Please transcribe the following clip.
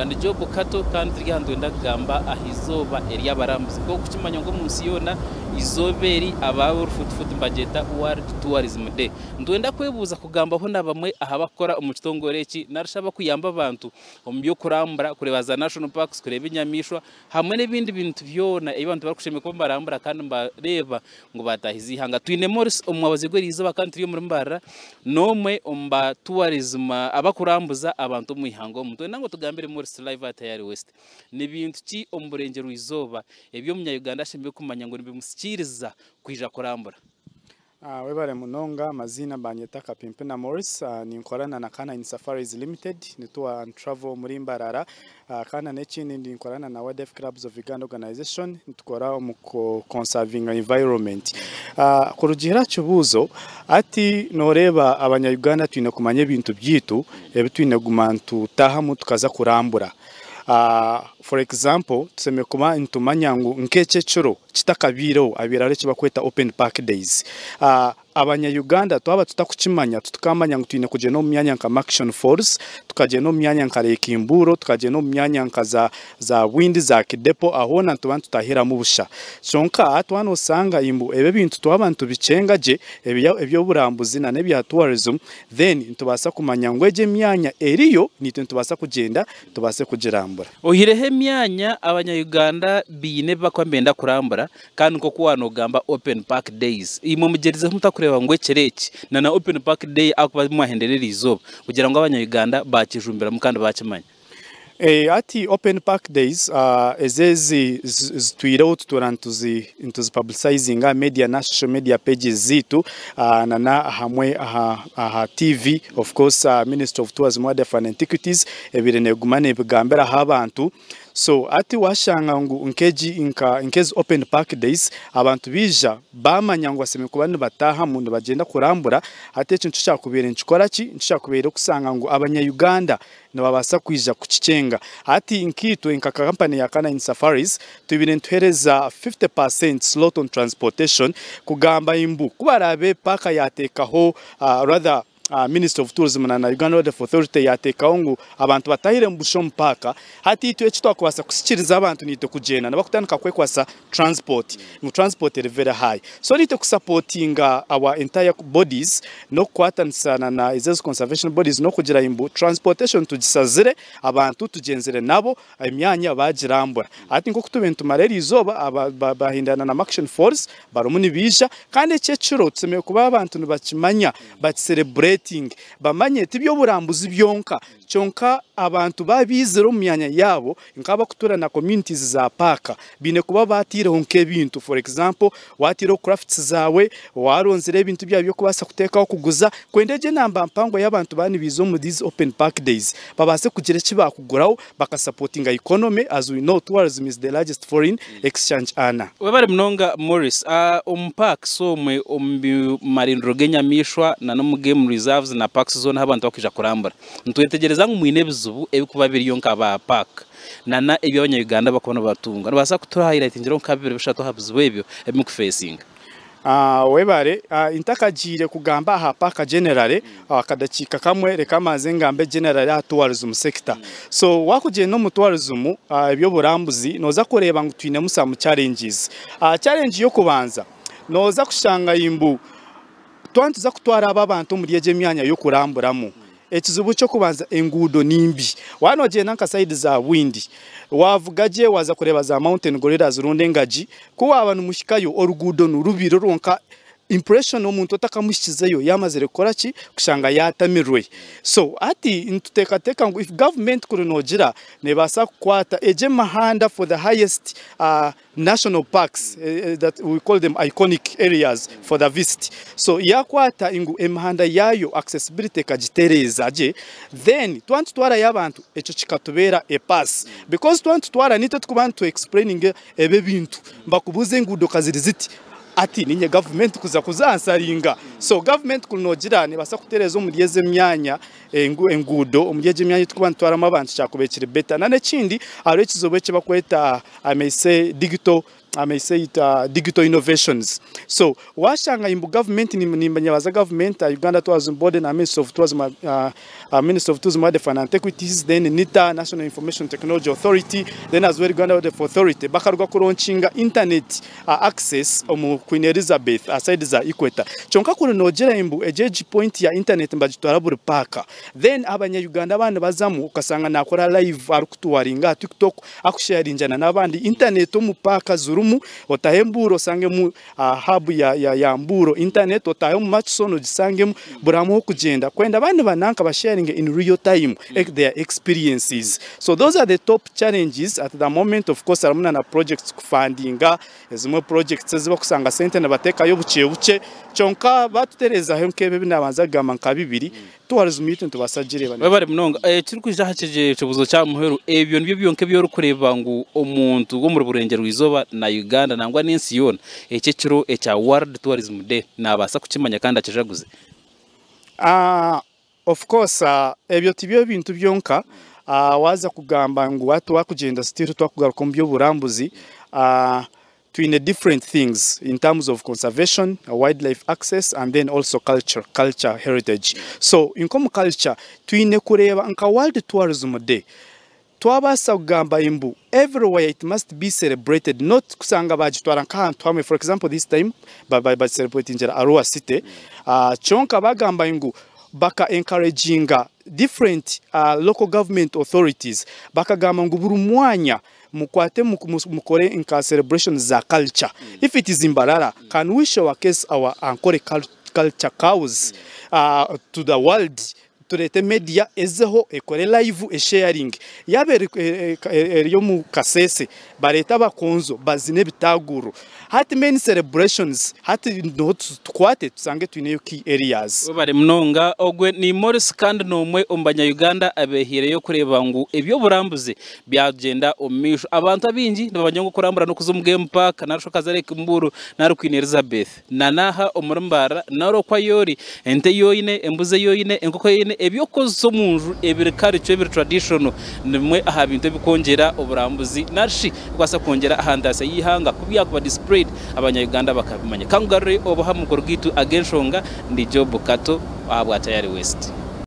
Ndi Job Kato kandi turi aha nitwenda kugamba aha izooba ery'abarambuzi. Nk'oku orikukimanya ngu omu nsi yoona eizooba eri aba orufuuti nibagyeta World Tourism Day. Nitwenda kwebuuza kugambaho na bamwe aha barikukora omu kitongore eki nari shi abarikuyamba abantu omu by'okurambura kureeba za National Parks, kureeba enyamaishwa hamwe n'ebindi bintu byona ebi abantu barikushemererwa kuba nibarambura kandi nibareeba ngu baataahiza eihanga. Twine Maurice omu mwabazyo gw'eriizooba kandi turi omuri Mbarara, n'omwe omu ba tourism abarikurambuza abantu omu ihanga omu. Nitwenda ngu otugambire Maurice live at Tayari West, ni bintu ki omu burengyerwa-izooba ebi omunya-Uganda ashemereire kumanya ngu nibimusikiiriza kwija kurambura? Webare munonga. Amaziina banyeta Kapimpina Maurice, ninkorana na Canine Safaris Limited, ni tour and travel omuri Mbarara, kandi n'ekindi ninkorana na Wildlife Clubs of Uganda Organization, nitukora omu conserving environment. Kurugiirira aha kibuuzo, hati noreeba abanya Uganda twine kumanya ebintu byaitu ebi twine kuguma nitutahamu tukaza kurambura. For example, tushemereire kuba nitumanya ngu nk'eki ekiro kitakabaireho habaire hariho eki barikweta open park days. Abanya Uganda twaba tutakukimanya titukamanya ngu twine kugyenda omu myanya nka Murchison Falls, tukagyenda omu myanya nka Lake Mburo, tukagyenda omu myanya nka za Bwindi, za Kidepo, aho hoona nituba nitutahiramu busha. Kyonka hati waaba noshanga ngu ebi ebintu twaba nitubikyenga gye eby'oburambuzi n'ebya tourism, then nitubaasa kumanya ngu egi emyanya eriyo naitwe nitubaasa kugyenda tubaase kugirambura. Oihireho emyanya, abanya-Uganda baine ebi barikuba nibenda kurambura kandi nk'oku waaba noogamba open park days, imwe mugyerizeho muta kureeba ngu ekiro eki na na open park day ahakuba mwahendera eriizooba kugira ngu abanya-Uganda baakijumbiramu kandi baakimanya? Hati open park days ezi ezi zitwireho tutuura nituzi publicizinga aha media na social media pages zaitu na hamwe aha TV. Of course, Ministry of Tourism, Wildlife and Antiquities ebaire neguma nebigambiraho abantu. So hati washanga ngu nk'egi nk'ezi open park days abantu baija bamanya ngu bashemereire kuba nibataahamu nibagyenda kurambura. Hati ekyo nikyo kyakubaire nikikora ki? Nikyo kyakubaire kusanga ngu abanya-Uganda nibabaasa kwija kukikyenga. Hati nkaitwe nka kampani ya Canine Safaris tubaire nituheereza 50% slot on transportation, kugamba ngu ku baraabe paaka yateekaho, rather Ministry of Tourism na Uganda Wildlife Authority yateekaho ngu abantu batahire busha omu paaka, hati itwe eki twakubaasa kusikiriza abantu naitwe kugyenda nibakutandika kwekwasa transport, ngu transport eri very high. So naitwe kusupportinga our entire bodies n'okukwatanisa na ezo conservation bodies n'okugira ngu transportation tugisazire, abantu tugyenzire nabo emyanya bagirambura. Hati nk'oku tubaire nitumara eriizooba bahindana na Murchison Falls barimu nibaija, kandi eki ekiro tushemereire kuba abantu nibakimanya, bakicelebrating, bamanye ti by'oburambuzi byonka, kyonka abantu babiizire omu myanya yaabo nk'abakutuura na communities za paaka baine kuba bataireho nk'ebintu. For example, wataireho crafts zaawe, waronzire ebintu byawe by'okubaasa kuteekaho kuguza, kwenda egyo enamba mpango y'abantu baaba nibaija omu these open park days babaase kugira eki baakuguraho bakasupportinga economy. As we know, tourism is the largest foreign exchange earner. Webare munonga Maurice. Omu parks omwe, omu marindiro g'enyamaishwa na n'omu game reserves na parks zoona ahu abantu bakwija kurambura, nitwetegyereza ngu mwine ebizibu ebikuba biriyo nka ba park na ebi abanya-Uganda bakuba nibatunga. Nobaasa kutuhighlightingiraho nka bibiri bishatu aha bizibu ebyo ebi murikufacinga? Webare. Ntakagiire kugamba aha paaka generally, akadakiika kamwe reka mbanze ngambe generally aha tourism sector. So wakugyenda omu tourism, eby'oburambuzi, nooza kureeba ngu twinemu some challenges. Challenge y'okubanza, nooza kushanga ngu twaba nituza kutwara aba abantu omuri egi emyanya y'okuramburamu, ekizibu ky'okubanza, enguudo ni mbi. Waaba noogyenda nka side za Bwindi, wavuga gye waza kureeba za mountain gorillas rundi engagi, ku waaba nimuhikayo oruguudo ni rubi rwonka, impression omuntu otakamuhikizeyo yamazire kukora ki? Kushanga yatamirwe. So hati nituteekateeka ngu if government kuri noogira nebaasa kukwata egi emihanda for the highest national parks that we call them iconic areas for the visit, so yakwata ngu emihanda yaayo accessibility ekagitereeza gye, then twaba nitutwarayo abantu ekyo kikatubeera a pass, because twaba nitutwara nitwe tukuba nitu explaining ebi ebintu, bakubuuza enguudo ka ziri ziti, ati ninye gavumenti kuza kuzansweringa. So gavumenti kuri noogira nebaasa kutereeza omuri ezi emyanya enguudo omuri egi emyanya tukuba nitutwaramu abantu, kyakuba kiri better. Na n'ekindi, hariho ekizibu eki bakweta, I may say, digital I may say it, digital innovations. So washanga imbu government nimbanyabaza government, Uganda Tourism Board na Ministry of Tourism, Ministry of Tourism, Wildlife and Antiquities, then NITA, National Information Technology Authority, then as well Uganda Wildlife Authority, bakaruga kulaunchinga internet access omu Queen Elizabeth aside za Equator. Kyonka kuri nogira imbu ejeji point ya internet mbagitwara buri park, then abanya-Uganda abandi bazamu, ukasanga nakora live, arikutouringa TikTok, akusharinjana n'abandi. Internet omu park zurumu, otahe Mburo osangemu hub ya Mburo internet, otahe omu Murchison ogisangemu, buramu okugenda kwenda abandi bananka basharing in real time their experiences. So those are the top challenges at the moment. Of course harimu na projects kufundinga, ezimwe projects eziba kusanga sente nibatekayo buke buke, kyonka batuterezaho nk'ebyo binabanza kugamba nka bibiri, tourism yitu nitubasa gireba. Webare munonga. Kiri kwija aha kibuzo kya muheru, ebyo nibyo byonka ebyorikureba ngu omuntu w'omuri burengero izooba na Uganda nangwa n'ensi yoona, eki ekiro ekya World Tourism Day nabaasa kukimanya kandi akijaguze? Of course, ebyo tibyo bintu byonka. Waza kugamba ngu watu wakugenda still twakugaruka omu by'oburambuzi, twine different things in terms of conservation, wildlife access and then also culture heritage. So inkomu culture twine kureba nka World Tourism Day, twabasa kugamba imbu everywhere it must be celebrated, not kusanga bagitwara nk'ahantu hamwe. For example, this time ba celebratingira Arua City, kyonka bagamba ngu baka encouraginga different local government authorities, bakagamba ngu buri mwanya mukwate mukore nka celebration za culture. If it is Mbarara, can we showcase our Ankole culture cows to the world? Turete media ezeho ekore live esharing, yaba eri mu Kasese, bareta abakonzo bazine ebitaguro. Hati many celebrations hati niho tukwate tusange twineyo key areas. Webare munonga. Ogwe ni Morris, kandi n'omwe omu banya-Uganda abehiireyo kureba ngu ebyoburambuzi byagenda omu maisho. Abantu abingi nibamanya ngu kurambura n'okuza omu game park, nari Okazareka Mburu, nari Queen Elizabeth, nanaha omuri Mbarara, nari okwayori ente yoine, embuzi yoine, enkoko yoine, ebyokukozesa omu nju ebiri culture, ebiri traditional, nimwe aha bintu ebikwongyera oburambuzi narishi kubaasa kwongyera aha ntaasya y'ihanga kubyakuba displayed, abanya-Uganda bakabimanya. Kangugarure obuha mukuru gitu ag'enshonga. Ndi Job Kato ahabwa Tayari West.